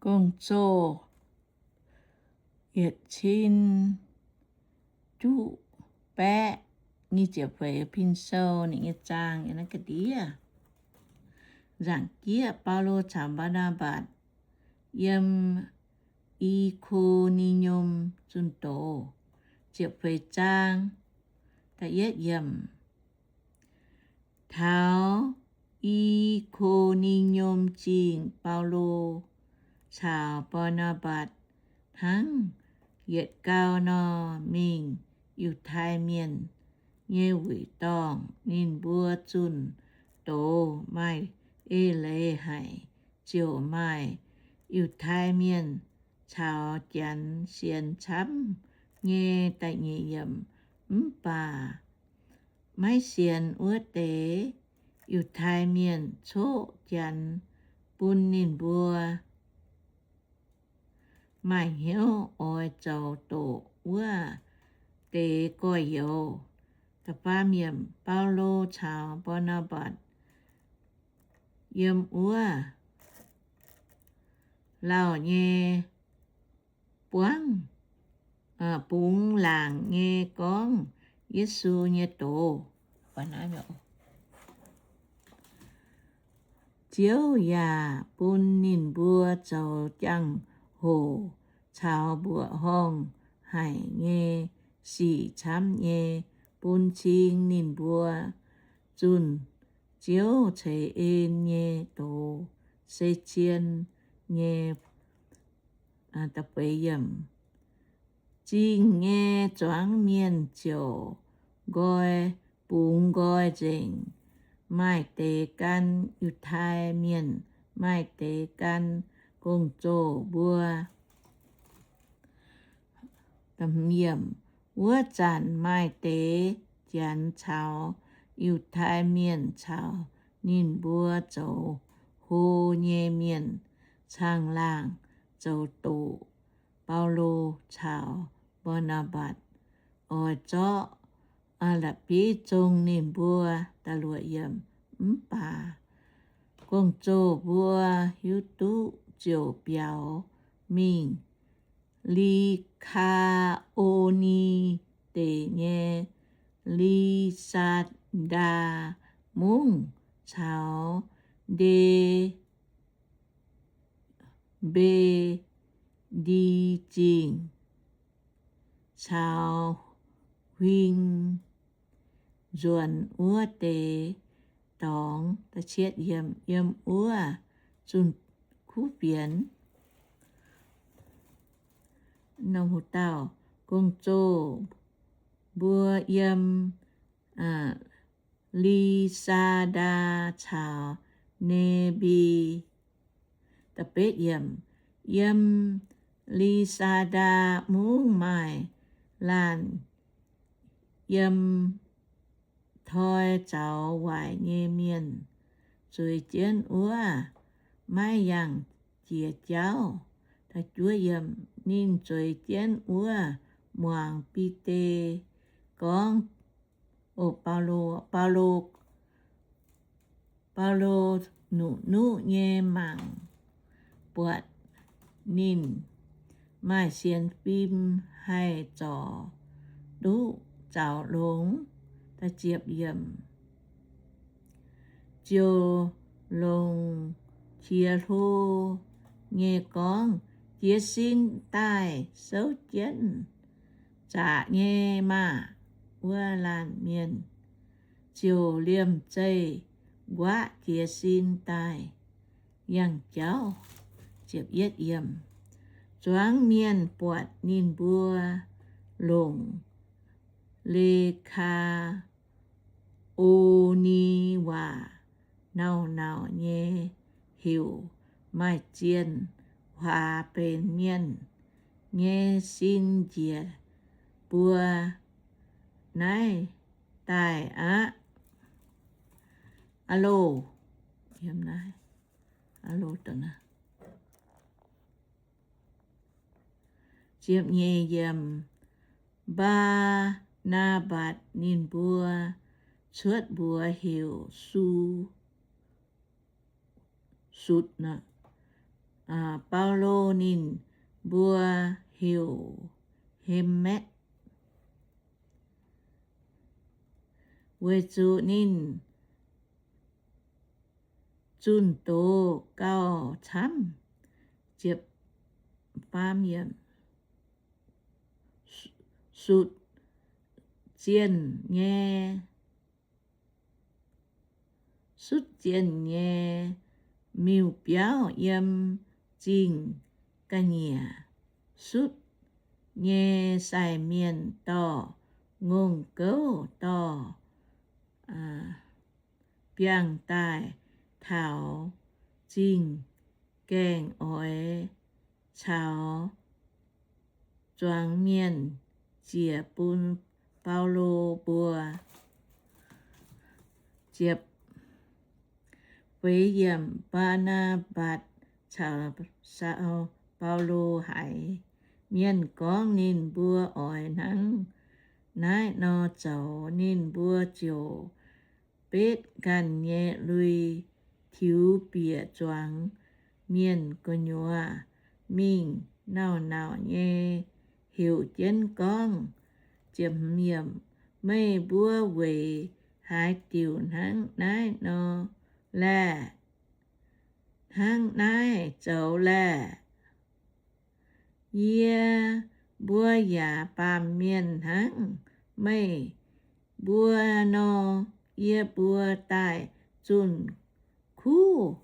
Gong-Zoh yietc cin juqv baeqv nyic ziepc feix pin sou, ninh nyei zaang yiem naaiv ga'ndiev. Nzaangc jieqv, Baulo caux Mbaa^naa^mbatc yiem I^ko^ni^nyum zunh doz. Ziepc feix zaang, da'yietv yiemc. Taux I^ko^ni^nyum Zingh, Baulo caux Mbaa^naa^mbatc hnangv yietc gau nor, mingh Yiutai Mienh nyei wuic dorngh. Ninh mbuo zunh doz maaih eix leiz haic, ziouc maaih Yiutai Mienh caux Janx sienx camv nyei. Da'nyeic yiemc. Mv baac maiv sienx wuov deix Yiutai Mienh coqv Janx bun ninh mbuo maaih hnyouv oix zoux doqc wuov deix gorx-youz. Da'faam yiemc. Baulo caux Mbaa^naa^mbatc yiem wuov lauh nyei buangv, bungx laangc nyei gorngv Yesu nyei doz. Ziouv yaac bun ninh mbuo zoux jangx-hoc caux mbuoqc horngh haic nyei sic camv nyei bun cing ninh mbuo zunh Ziouv ceix en nyei doz se zien nyei. Zingh nyei zuangx mienh ziouc nqoi, bungx nqoi nzengc, maaih deix gan Yiutai Mienh, maaih deix gan gong-zoh mbuo. Wuov zanc maaih deix Janx caux Yiutai Mienh caux ninh mbuo zoux hlo nyei mienh caangh laangh zoux doqc Baulo caux Mbaa^naa^mbatc, oix zorqv la'bieiv zong ninh mbuo. Da'luoqc yiemc. Mv baac gong-zoh mbuo hiuv duqv ziouc biaux mingh Li^kaa^o^ni Deic nyei Li^saa^ndaa Mungv caux Nde Mbe^ndi Zingh caux huing nzuonx wuov deix dorngx. Yiem wuov zunh kuv fienx, dauh gong-zoh mbuo yiem Li^saa^ndaa caux Nembi. Yiem Li^saa^ndaa Mungv maaih laanh yiem toi zaux waaic nyei mienh. Zueiz jienv wuov maiv yangh jiex jauv. Ninh zueiz jienv wuov muangx Bide gorngv, o, Baulo, Baulo, Baulo nuqv-nuqv nyei mangc buatc ninh maaih sienx fim haih zorc duqv zaux longx, ziouc longc qiex hlo nyei gorngv, Jiez sin daaih souv jienv zaqc nyei maah! Wuov laanh mienh ziouc liemh zeih nquaqv jiez sin daaih yangh jauv. Zuangx mienh buatc ninh mbuo longc Le^kaa^o^ni Waac nauc-nauc nyei heuc, maaih zienh huaax benx mienh nyei sin njiec buo naaiv daaih aqv. Aa loh, Mbaa^naa^mbatc ninh mbuo cuotv mbuox heuc Su, Sutc, Baulo ninh mbuo heuc He^me^atc, weic zuqc ninh zunh doz gauh camv. Sutc zienh nyei, sutv zienh nyei miuc-biauv yiem zingh ga'nyiec, sutv nyei sai mienh dorh ngongh gouv dorh biangh daaih taux zingh gaengh oix caux zuangx mienh ziec bun Baulo mbuo. Feix yiemc, Mbaa^naa^mbatc caux Saulo haiz mienh gorngv ninh mbuo oix hnangv naaiv nor zoux, ninh mbuo ziouc betv ganh nyei lui tiux bieqc zuangx mienh gu'nyuoz mingh nauc-nauc nyei heuc jienv gorngv, Meih mbuo weic haaix diuc hnangv naaiv nor laeh? Hnangv naaiv zoux laeh? Yie mbuo yaac baamh mienh hnangv meih mbuo nor, yie mbuo daaih zunh kuv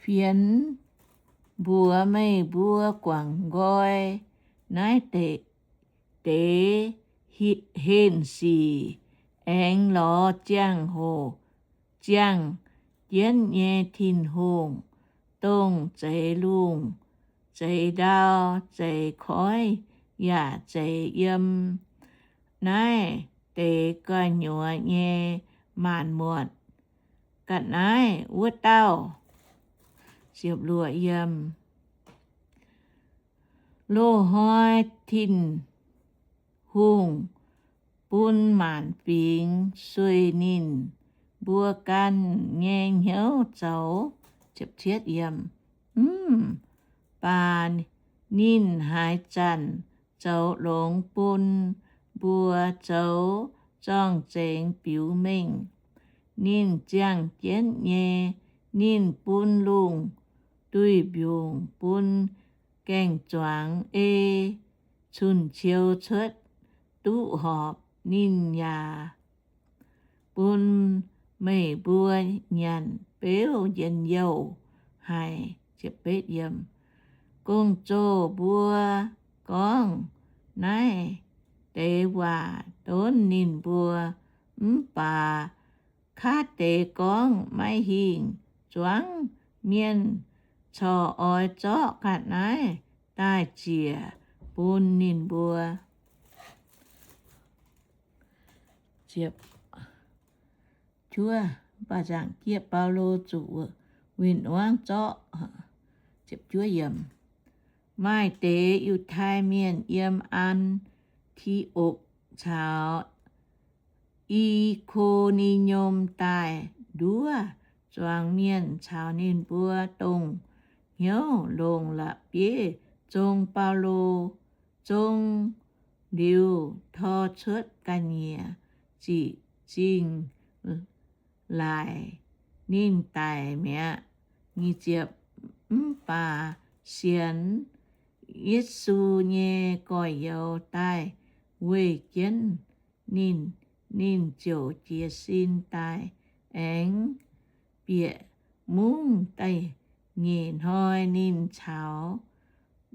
fienx mbuox meih mbuo guangc nqoi naaiv deix henh sic aengx lorz ziangh hoc ziangh jienv nyei Tin-Hungh, dongh zeix lungh, zeix ndau, zeix koiv, yaac zeix yiem naaiv deix gu'nyuoz nyei maanc muotc ga'naaiv wuov dauh. Loz-hnoi Tin-Hungh bun maanc fingx sueih ninh mbuo ganh nyei hnyouv zoux. Mv baac ninh haaix zanc zoux longx bun mbuo zoux zorng-zengx biux mengh. Ninh ziangh jienv nyei, ninh bun lungh duih mbiungc, bun gaeng-zuangx ei cun-ciou cuotv duqv horpc. Ninh yaac bun meih mbuo nyanc beuv njien-youh haic. Gong-zoh mbuo gorngv naaiv deix waac donv ninh mbuo, mv baac kaav deix gorngv maiv hingh zuangx mienh corc oix zorqv ga'naaiv daaih ziec bun ninh mbuo. Mv baac nzaangc jieqv Baulo zuqc win-wangv zorqv. Maaih deix Yiutai Mienh yiem An^ti^okc caux I^ko^ni^nyom daaih nduov zuangx mienh caux ninh mbuo dongh hnyouv longc la'bieiv zong Baulo. Zong liuz, tor cuotv ga'nyiec ziqc zingh laic ninh daic mi'aqv. Mv baac sienx Yesu nyei gorx-youz daaih weih jienv ninh, ninh ziouc jiez sin daaih. Aengx bieqc mungv da'nyeic hnoi ninh caux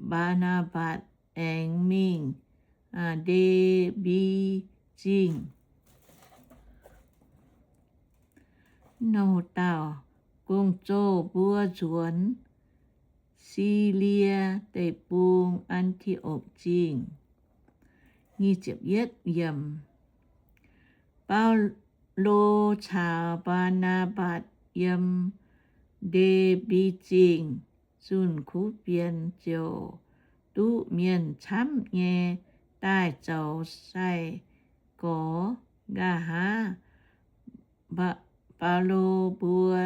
Mbaa^naa^mbatc aengx mingh Nde^mbi Zingh. Wuov dauh gong-zoh mbuo nzuonx Silie Deic-Bung, An^ti^okc Zingh. Baulo caux Mbaa^naa^mbatc yiem Nde^mbi Zingh zunh kuv fienx ziouc duqv mienh camv nyei daaih zoux sai-gorx. Nqa'haav Baulo mbuo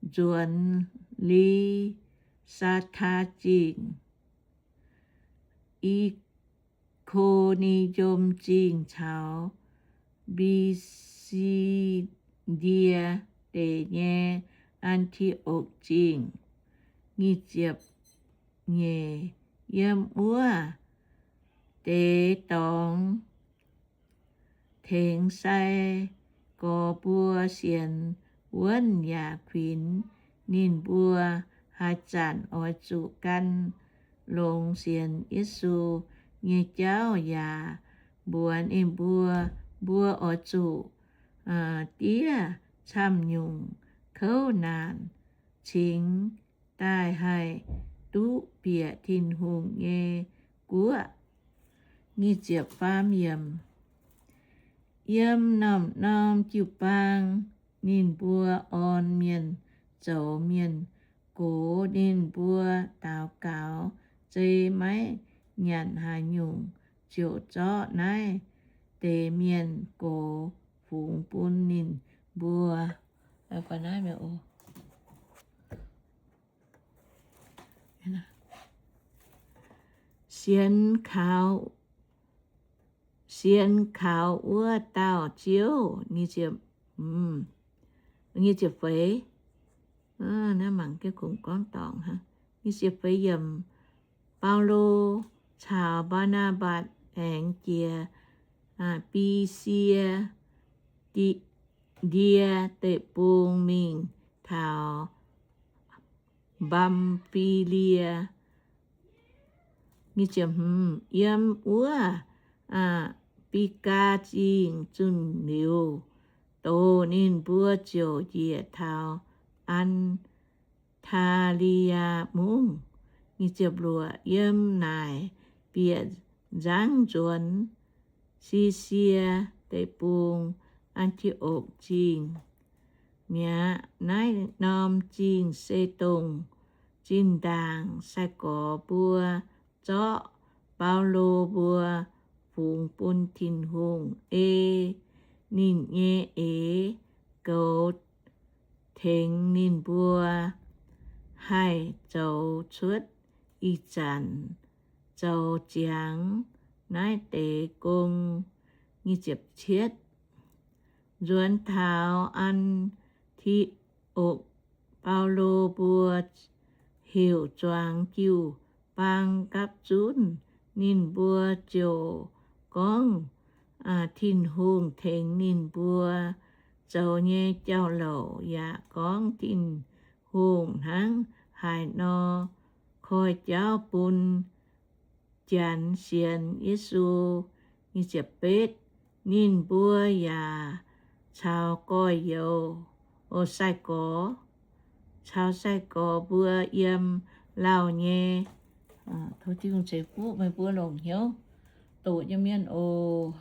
nzuonx Li^saa^taa Zingh, I^ko^ni^yom Zingh caux Mbi^si^ndie Deic nyei An^ti^okc Zingh. Nyic ziepc nyeic. Yiem wuov deix dorngx tengx sai-gorx mbuo sienx wuonv yaac kuinx ninh mbuo haaix zanc oix zuqc gan longx sienx Yesu nyei jauv yaac mbuox ninh mbuo, mbuo oix zuqc diev camv-nyungc kouv naanc cingx daaih haih duqv bieqc Tin-Hungh nyei guoqv. Yiem norm-norm jiu-baang ninh mbuo orn mienh zoux mienh gox. Ninh mbuo daux gaux zei maiv nyanc haaix nyungc, ziouc zorqv naaiv deix mienh gox fungx bun ninh mbuo sienx kaux, sienx kaux wuov dauh Ziouv. Nyic ziepc feix. Mangc gengh kungx gorngv dorngc. Nyic ziepc feix yiemc. Baulo caux Mbaa^naa^mbatc aengx jiex Bi^si^ndie Deic-Bung mingh taux Mbam^fi^lie. Yiem wuov Bigaa Zingh zunh liuz doz, ninh mbuo ziouc njiec taux An^taa^li^yaa Mungv. Yiem naaic bieqc nzangv nzuonx Sisie Deic-Bung, An^ti^okc Zingh mi'aqv. Naaiv norm zingh se dongh zinh ndaangc sai-gorx mbuo zorqv Baulo mbuo fungx bun Tin-Hungh ei ninh nyei eix goux tengx ninh mbuo haih zoux cuotv ih zanc zoux ziangx naaiv deix gong. Nzuonx taux An^ti^okc, Baulo mbuo heuc zuangx jiu-baang gapv zunv. Ninh mbuo ziouc gorngv Tin-Hungh tengx ninh mbuo zoux nyei jauv-louc, yaac gorngv Tin-Hungh hnangv haaix nor koi jauv bun Janx sienx Yesu. Ninh mbuo yaac caux gorx-youz, o, sai-gorx, caux sai-gorx mbuo yiem lauh nyei, tov Tin-Hungh ceix fuqv meih mbuo longc hnyouv doqc nyei mienh oc.